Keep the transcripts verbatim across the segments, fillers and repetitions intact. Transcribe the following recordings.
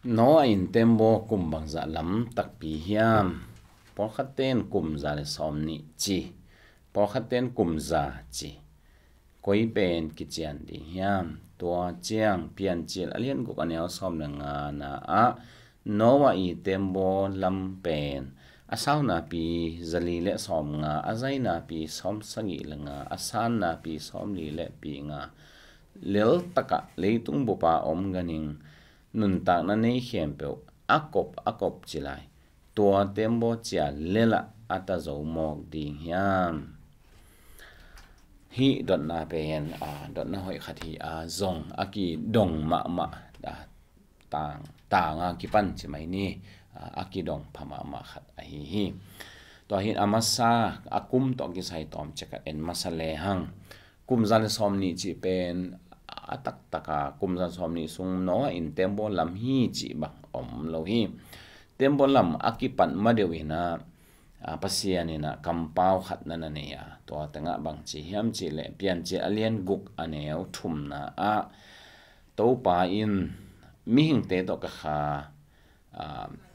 Noah in tembaw kum bangzah lam takpi hiam? Pawlkhatte in kum za le sawm nih ci, pawlkhatte in kum za ci. Koi pen kician ding hiam? Tua ciang Piancil a lian guk a neu sawm le nga na ah Noah i tembaw lam pen a sau napi zali le sawm nga, a zai napi sawm sagih le nga, a san napi sawm li le pi nga, lel takah leitung bupa om ganing nuntakna nei khempeuh a kop a kop ci lai. Tua tembaw cia lelah a ta zo mawk ding hiam? Hih dotna pen a dotna hoih khat hi a, zong a kidong mahmah, a tang tanga kipan ci mai ni, a kidong pha mahmah khat ahi hi. Tua hin a masa a kum tawh kisai tawm cek a en masa lehang, kum za le sawm nih cih pen a taktaka kum za sawm nih sung Noah in tembaw lam hi cih bang om lo hi. Tembaw lam a kipat madeuh inah, a, Pasian inah kampau khat na na nei a, tua tengah bang ci hiam cih leh Piancil a lian guk a neu thumna ah Topa in mihingte tawh ka kha, a,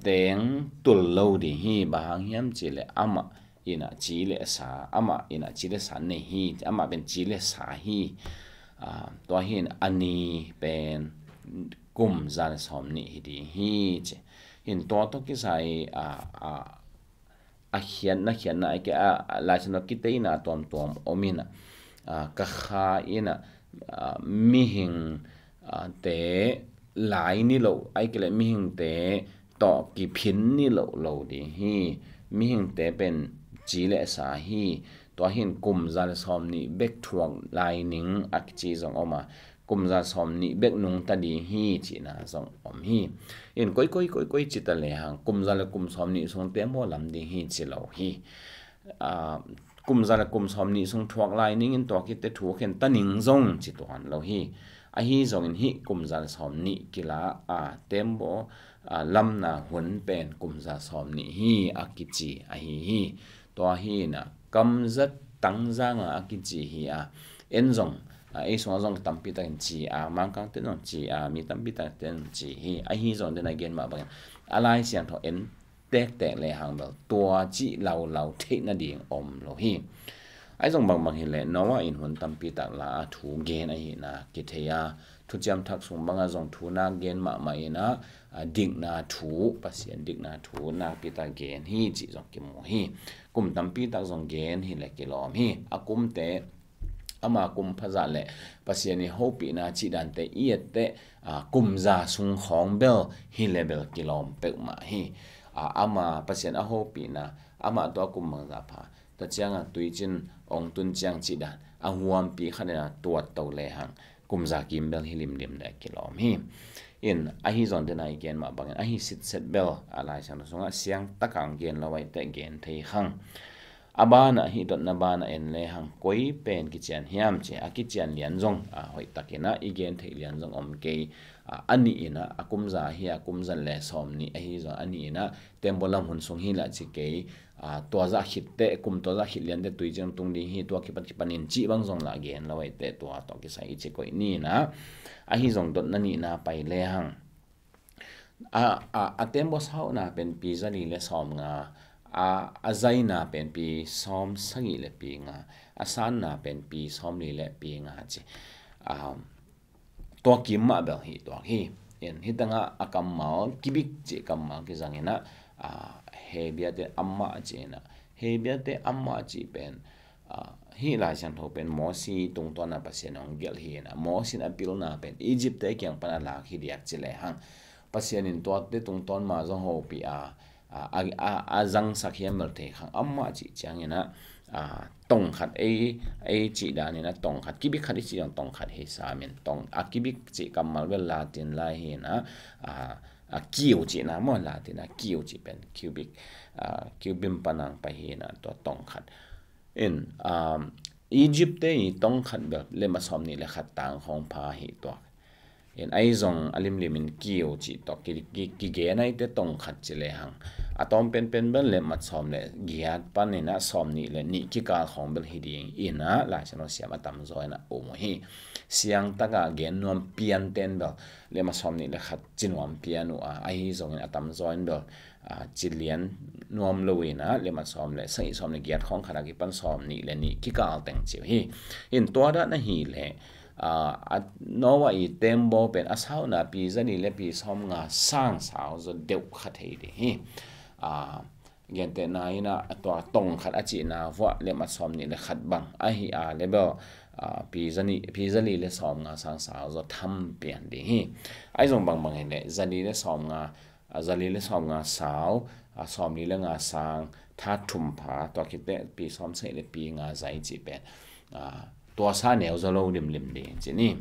teng tul lo ding hi. Bang hang hiam cih leh amah inah ci le sa, amah inah ci le sa nei hi, amah pen ci le sa hi. A, tua hin a ni pen kum za le sawm nih hi ding hi ci. Hin tua tawh kisai, a, a, a khiatna khiatna a ke a, a Lai Siangtho kiteina tuamtuam om inah, a, ka kha inah, a, mihing, a, te lai ni lo, a ke le mihingte tawh kiphin ni lo lo ding hi. Mihingte pen ci le sa hi. Tua hin kum za le sawm nih bek thuak lai ning a kici zong om a, kum za sawm nih bek nungta ding hi cihna zong om hi. In koi koi koi koi ci ta lehang kum za le kum sawm nih sung tembaw lam ding hi ci lo hi. A, kum za le kum sawm nih sung thuak lai ningin tua kitte thu khen ta ning zong ci tuan lo hi. Ahi zongin hih kum za le sawm nih kila a tembaw, a, lamna hun pen kum za sawm nih hi a kici ahi hi. Tua hi inah kamzat tangzanga a kici hi a, en zong, a, ei sungah zong tampi takin ci a, Mangkangte zong ci a, mi tampi takin ci hi. Ahi zong den a gen mah bangin a Lai Siangtho en tektek lehang bel tua cih laulau theih nading om lo hi. Ahi zong bangbang hileh Noah in hun tampi tak la a thu gen ahihna kithei a, Thuciam Thak sung bangah zong thu nak gen mahmah inah, a, dikna thu, Pasian dikna thu nakpi tak gen hi cih zong kimu hi. Kum tampi tak zong gen hileh kilawm hi. A kumte ama kum phazah le Pasian i hopihna cih dante i etteh, a, kum za sung khawng bel hileh bel kilawm peuhmah hi. A, ama Pasian a hopihna, amah tua kum bangzah pha ta cianga tuicin ong tun ciang cih dan a huampi khat inah tuat to lehang kum za kim bel hi limlim deh kilawm hi. In ahi zong dena i gen mah bangin ahi sitset bel a Lai Siangtho sungah siang takang gen lo aiteh gen thei khang. A banah hih dotna banah en lehang koi pen kician hiam ci a, kician lian zong, a, hoih takinah i gen theih lian zong om kei. A, a nih inah a kum za hi a, kum za le sawm nih ahi zong a nih inah tembaw lam hun sung hi lah ci kei. A, tua zah khitteh, kum tua zah khit lianteh tuicin tung ding hi, tua kipat kipanin cih bang zong lah gen lo aiteh tua tawh kisai i ci koih ni inah. Ahi zong dotna nihna pai lehang, a, a, a tembaw sauhna pen pi zali le sawm nga, a, a zaina pen pi sawm sagih le pi nga, a sanna pen pi sawm li le pi nga ci. A, tua kim mah bel hi tuak hi. In hih tangah a kammal kibik cih kammal kizang inah, a, Hebru te amah cih inah, Hebru te amah cih pen, a, hih Lai Siangtho pen Mosi tungtawn a Pasian hong gelh hi inah, Mosi in a pilna pen Egypt te kiang pan a lak hi diak ci lehang, Pasian in tuate tungtawn ma zong hopih a, a, a, a, a zangsak hiam bel thei khang. Amah cih ciang inah, a, tong khat ei, ei cih dan inah tong khat, kibik khat i cih zong tong khat hi sam in, tong, a kibik cih kammal bel Latin lai hi inah, a, a kiu cihna maw, Latin a kiu cih pen cubic, a, cubim panang pai hi inah tua tong khat. In, um, Egypt te i tong khat bel lem a sawm nih le khat tang khawng pha hi tuak. In ahi zong a limlimin kiu cih tawh ki, ki, kigen aiteh tong khat ci lehang, a tawm penpen bel lem a sawm le giat pan inah sawm nih le nih kikal khawng bel hi ding inah Lai Siangtho siam a tamzaw inah um uh hi. siangtaka gen nuam pianten bel lemah sawm nih le khat ci nuam pian uh a, ahi zongin a tamzaw in bel, a, ci lian nuam lo in a, lemah sawm le sagih, sawm le giat khawng khat a kipan sawm nih le nih kikal teng ci uh hi. In tua dan ahih leh, a, a, Noah i tembaw pen a sauna pi zali le pi sawm nga sang sau zaw deuh kha thei ding hi. A, gentehna in a, tua tong khat a cihna vuah lemah sawm nih le khat bang ahi a le bel, a, pi zani, pi zali le sawm nga sang sau zaw tham pian ding hi. Ahi zong bangbang hi leh zali le sawm nga, a, zali le sawm nga sau, a, sawm li le nga sang, tha thum pha, tua khit teh pi sawm sagih le pi nga zai cih pen, a, tua sa neu zaw lo limlim ding ci ni.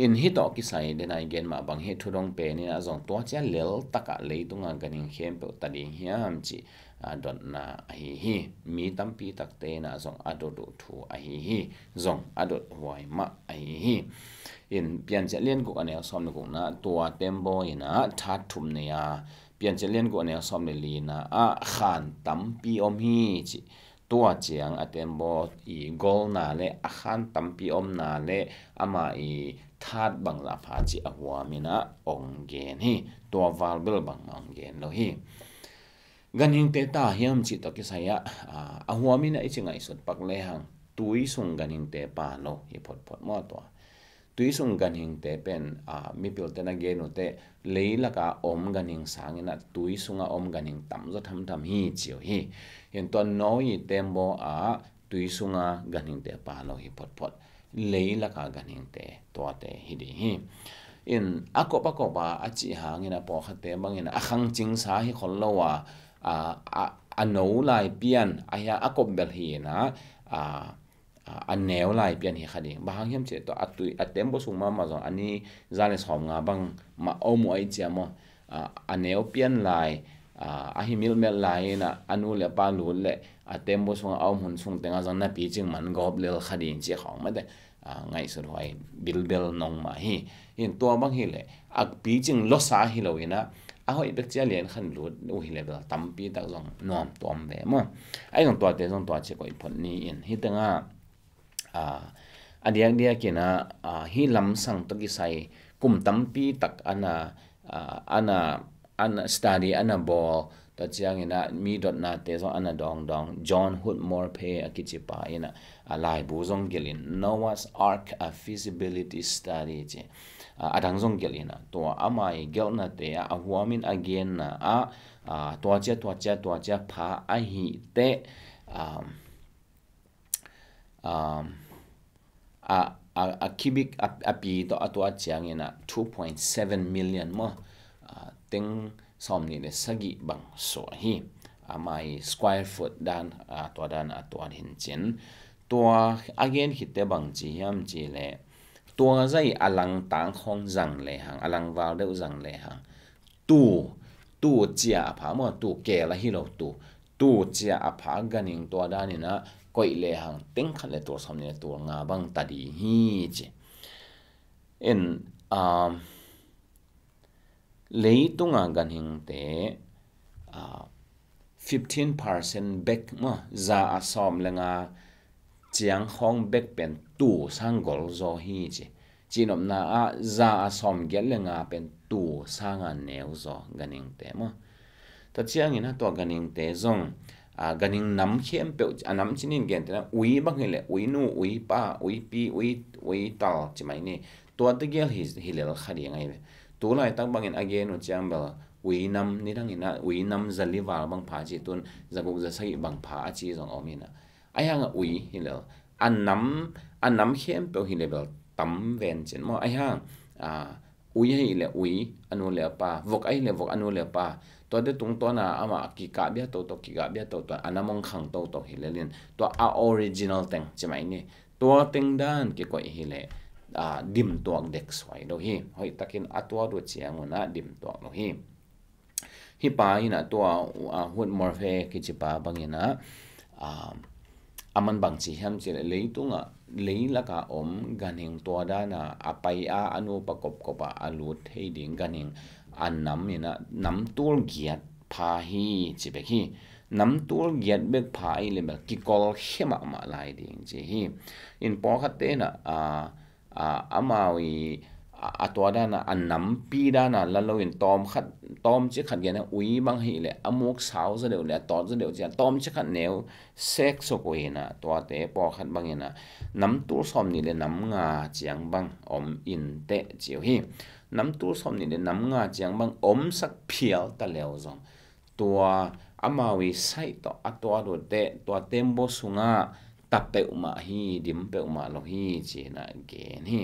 In hih tawh kisai den a i gen mah bang hi, thudong pen in a zong tua cia lel takah leitunga ganhing khempeuh ta ding hiam cih, a, dotna ahi hi. Mi tampi takte in a zong a dot uh thu ahi hi. Zong a dot huai mah ahi hi. In Piancil lian guk a neu sawm le gukna, tua tembaw in a tha thum nei a, Piancil lian guk a neu sawm le lina ah khan tampi om hi cih. Tua ciang a tembaw i golna le a khan tampi omna le ama i that bangzah pha cih a huam in a ong gen hi. Tua val bel bangmah ong gen lo hi. Ganhingte ta hiam cih tawh kisai ah, a, a huam in a i ci ngaihsut pak lehang tui sung ganhingte pha lo hi photphot maw tua. Tui sung ganhingte pen, a, mipilte na gen uh teh, leilaka om ganhing sangin a tui sunga om ganhing tamzaw thamtham hi ci uh hi. Hin tua Noah i tembaw ah tui sunga ganhingte pha lo hi photphot. Leilaka ganhingte tuate hi ding hi. In a kop a kop a a cih hangin a pawlkhatte bangin a khangcingsa hi khol lo a, a, a, a no lai pian, a hia a kop bel hi in a, a, a, a neu lai pian hi kha ding. Bang hang hiam cih tawh a tui, a tembaw sung mahmah zong a ni za le sawm nga bang mah om uh a i ciam aw. A, a neu pian lai, a, a hi milmelh lai in a, a nu le a pa lut le a tembaw sungah a om hun sung tengah zong na picing man gawp lel kha ding cih khawng mah teh, a, ngaihsut huai bilbel nong mah hi. Hin tua bang hi leh a picing lawsa hi lo in a, a hoih bek cia lian khan lut uh hi leh bel tampi tak zong nuam tuam ve maw. Ahi zong tuate zong tua ci koih phot ni in hi tengah, a, a diakdiak in a, a, hih lamsang tawh kisai kum tampi tak a na, a, a na, a na study a na bawl, tua ciangin a mi dotnate zong a na dawngdawng. John Hood Morphy a kici pa in a, a laibu zong gelh in Noah's Ark, a feasibility study ci, a, a dang zong gelh in a, tua ama i gelhnate ah a huamin a genna ah, a, tua cia, tua cia, tua cia pha ahih teh, a, um, a, a, a cubic a, a pi tawh a tua ciangin a two point seven million maw, a, teng sawm nih le sagih bang suah hi. Ama i square foot dan, a, tua dan a tua hin cin. Tua a gen khitte bang ci hiam cih leh, tua zai a langtang khawng zang lehang, a langval deuh zang lehang, tuu, tuu cia a pha maw, tuu keel a hi lo tuu, tuu cia a pha ganhing tua dan in a koih lehang teng khat le tul sawm nih le tul nga bang ta ding hi ci. In, um, leitunga ganhingte, a, fifteen percent bek maw, za a sawm le nga ciang khawng bek pen tuu sang gol zaw hi ci. Cihnopna ah za a sawm giat le nga pen tuu sanga neu zaw ganhingte maw. Tua ciangin a tua ganhingte zong, a, ganhing nam khempeuh, a nam cinin gentehna ui bang hi leh, ui nu, ui pa, ui pi, ui, ui tal ci mai ni. Tua tegel hi, hi lel kha ding ahi ve. Tu laitak bangin a gen uh ciang bel ui nam, nidangin a ui nam za li val bang pha ci, tun za guk za sagih bang pha a ci zong om in a. Ahi hang a ui hi lel, a nam, a nam khempeuh hi leh bel tam ven cin maw. Ahi hang, a, ui ahi leh ui, a nu le a pa, vok ahi leh vok, a nu le a pa. Tuate tungtawn a amah kikah bia toto, kikah bia toto, a nam ong khang toto hi lel in, tua a original teng ci mai ni. Tua teng dan kikoih hi leh, a, dim tuak dek suai lo hi. Hoih takin a tuat uh ciang un a dim tuak lo hi. Hih pa in a tua, a, Hood Morphy kici pa bangin a, a, a man bang ci hiam cih leh, leitungah, leilakah om ganhing tua dan a, a pai a, a nupa kopkop a, a lut thei ding ganhing a nam in a, nam tul giat pha hi ci bek hi. Nam tul giat bek pha ahih leh bel kikol khia mahmah lai ding ci hi. In pawlkhatte in a, a, a, amau i, a, a tua dana, a nampi dana la loin tawm khat, tawmcik khat gen a ui bang hi leh a muk sau zaw deuh leh a tawt zaw deuh ciang tawmcik khat neu sek suk uh hi na, tuate pawlkhat bangin a nam tul sawm nih le nam nga ciang bang om in teh ci uh hi. Nam tul sawm nih le nam nga ciang bang omsak phial ta leu zong tua amau i saih tawh a tuat uh teh tua tembaw sungah ta peuhmah hi, dim peuhmah lo hi ci-in a gen hi.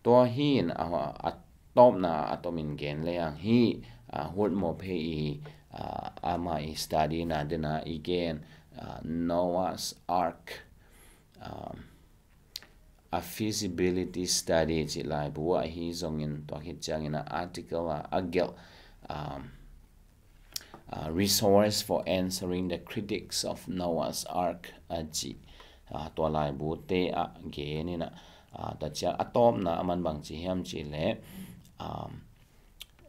Tua hi in a, a tawpna a tomin gen lehang hi, a, Hud Mawphei i, a, ama i study na dena i gen, a, Noah's Ark, a, a feasibility study cih laibu ah hi zongin tua khit ciangin a article a, a gelh, a, a, Resource for Answering the Critics of Noah's Ark a cih, a, tua laibu te a gen in a, a, tua ciang a tawpna a man bang ci hiam cih leh, a,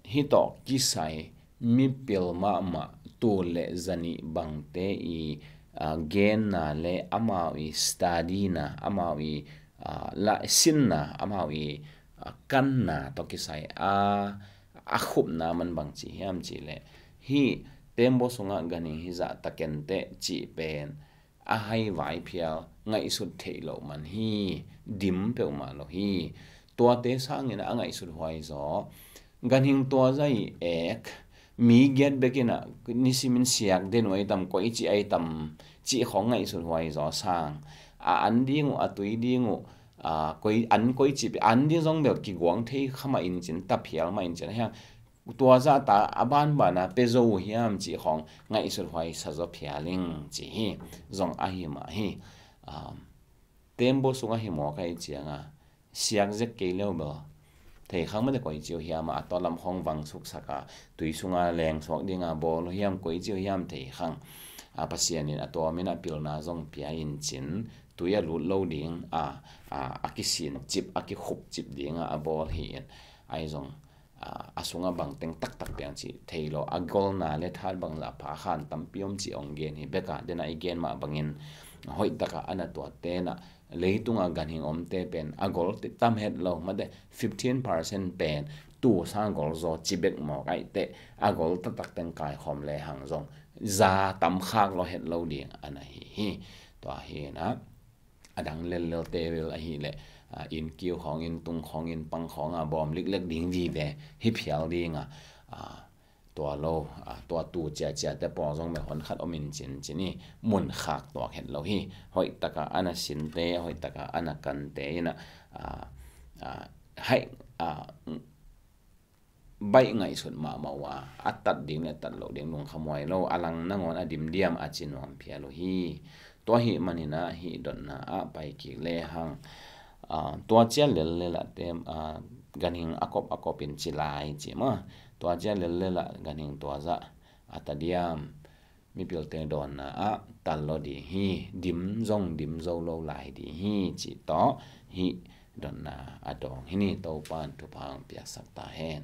hih tawh kisai mipil mahmah tul le zanih bangte i, a, genna le amau i study na, amau i, a, la sinna, amau i, a, kanna tawh kisai a, a khupna man bang ci hiam cih leh hih tembaw sungah ganhing hi zah ta ken teh cih pen a haivai phial ngaihsut theih loh man hi, dim peuhmah lo hi. Tuate sangin a ngaihsut huai zaw, ganhing tua zah i ek, mi giat bekin a nisimin siak den uh ai tam, koici ai tam cih khawng ngaihsut huai zaw sang, a an ding uh, a tui ding uh, a, koi, an koici pe, an ding zong bel kiguang thei kha mah in cin, ta phial mah in cin, hiang tua zahta a banbana pia zo uh hiam cih khawng ngaihsut huai sa zaw phial ing ci hi. Zong ahi mah hi. Um, tembaw sungah hi mawk ahi cianga siak zek kei leu bel thei khang mate koi ciu hiam a, a tua lam khawng vang suksaka tui sunga leng suak dinga bawl uh hiam koi ciu hiam thei khang. A, Pasian in a tua min a pilna zong pia in cin tui a lut lo ding a, a, a kisin cip, a kikhup cip dinga a bawl hi in ai zong a, a sungah bangteng taktak piang cih thei lo, a golna le that bangzah pha khan tampi om cih ong gen hi beka, dena i gen mah bangin hoih taka ana tuatte na, leitunga ganhing omte pen a gol tam het lo, mate fifteen percent pen tu sang gol zaw ci bek mawk aih teh, a gol taktak teng kaikhawm lehang zong za tam khak lo het lo ding ana hi hi. Tua hi na, a dang lellel te bel ahih leh, a, inn kiu khawng, inn tung khawng, inn pang khawng a bawm liklek ding vive hi phial ding a, a, tua lo, a, tua tu ciacia te pawng zong me hon khat om in cin cin i mun khak tuak het lo hi. Hoih taka ana sinte, hoih taka ana kante in a, a, a, haih, a, baih ngaihsut mahmah uh a, a tat ding le a tat loh ding lungkham huai lo, a lang nangawn a dim diam a ci nuam phial uh hi. Tua hih manin a hih dotna ah pai kik lehang, a, tua cial lel le lah te, a, ganhing a kop a kop in ci lai ci maw. Tua cial lel le lah ganhing tua zah a ta diam, mipilte dawnna ah tal lo ding hi, dim zong dim zo lo lai ding hi cih tawh hih dotna a dawng hi ni. Topan thupha hong piaksak ta hen.